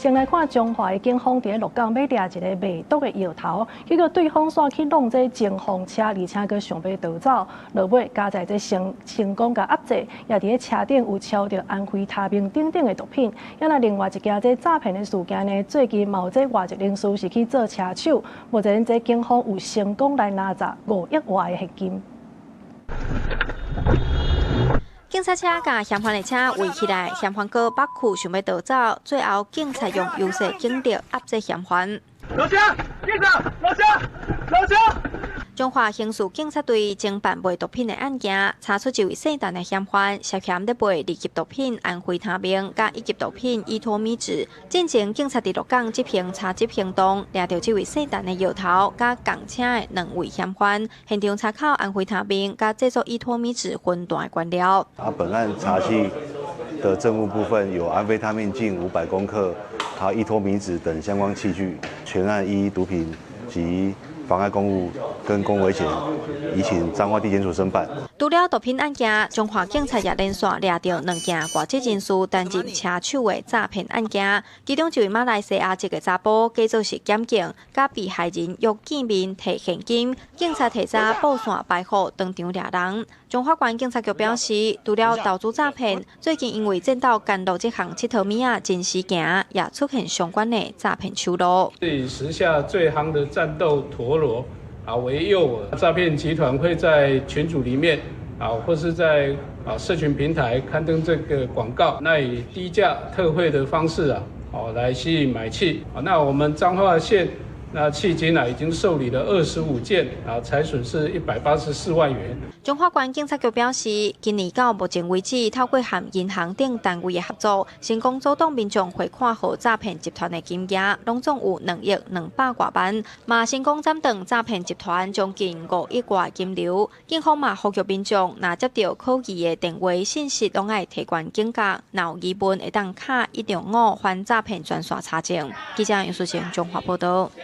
先來看彰化的警方佇咧鹿港欲掠一个賣毒的搖頭，結果對方煞去弄這偵風車，而且閣想欲逃走，落尾佳哉這成功共壓制，也佇咧車頂有抄著安非他命等等的毒品。啊，那另外一件這詐騙的事件呢，最近嘛有這外籍人士是去做車手，目前這警方有成功來拿詐5億外的現金。警察車共嫌犯的車圍起來，嫌犯閣縛縛想欲逃走，最後警察用優勢警力壓制嫌犯。老鄉，警察，老鄉，老鄉。彰化刑事警察隊偵辦賣毒品的案件，查出一位姓陳的嫌犯涉嫌咧賣二級毒品安非他命佮一級毒品依托咪酯。進前警察佇鹿港執行查緝行動，掠著這位姓陳的搖頭佮仝車的兩位嫌犯，現場查扣安非他命佮製作依托咪酯分段的原料。啊，本案查緝的證物部分有安非他命近500公克，還有依托咪酯等相關器具，全案依毒品及妨礙公務跟公危險，移請彰化地檢署偵辦。除了毒品案件，彰化警察也連續掠著兩件外籍人士擔任車手的詐騙案件。其中一位馬來西亞籍的查埔，假做是檢警，佮被害人約見面提現金，警察提早布線埋伏，當場掠人。彰化縣警察局表示，除了投資詐騙，最近因為戰鬥干路這項𨑨迌物仔真時行，也出現相關的詐騙手路。以時下最夯的戰鬥陀螺啊為誘饵，詐騙集團會在群組裡面啊，或是在社群平台刊登這個廣告，那以低價特惠的方式啊，哦來吸引買氣。啊，那我們彰化縣那迄今啊已經受理了25件啊，財損是184萬元。彰化縣警察局表示，今年到目前為止，透過和銀行等單位的合作，成功阻擋民眾匯款予詐騙集團的金額，攏總有2億200外萬，嘛成功斬斷詐騙集團將近5億外金流。警方嘛呼籲民眾，若接著可疑的電話信息，攏愛提懸警覺，若有疑問會當敲165反詐騙專線查證。記者楊淑賢彰化報導。